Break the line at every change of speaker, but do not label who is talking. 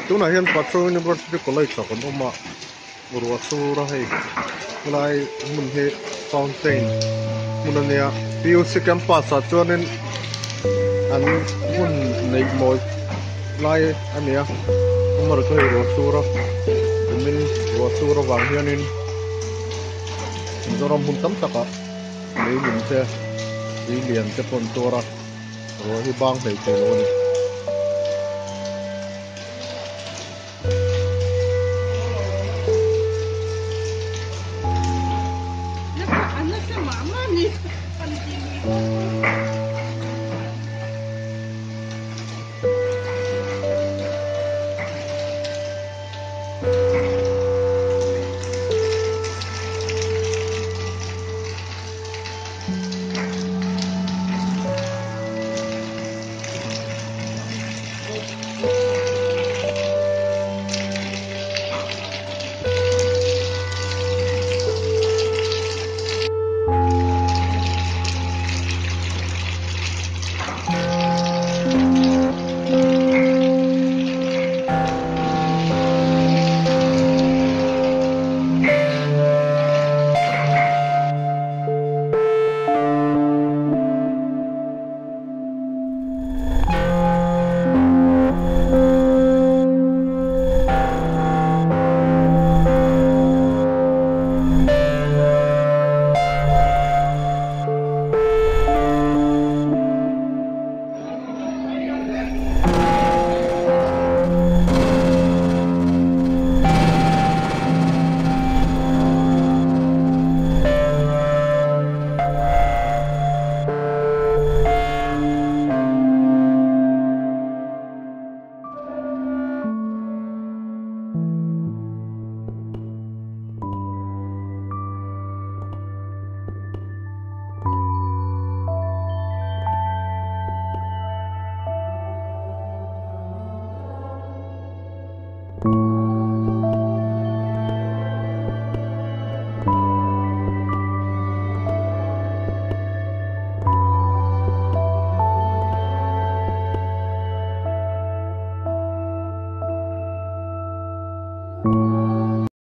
Tunah hian Patro University College ah kan awm a, ruah sur a hei helai hmun hi fountain hmun a nia PUC campus ah chuanin an hmun neih mawi lai a ni a amaherawhchu chu hei ruah sur a kumin ruah sur avang hianin Mizoram hmun tam takah lei lung te tui lian te pawh an tuar a. Ruah hi bang hlei thei lo a ni.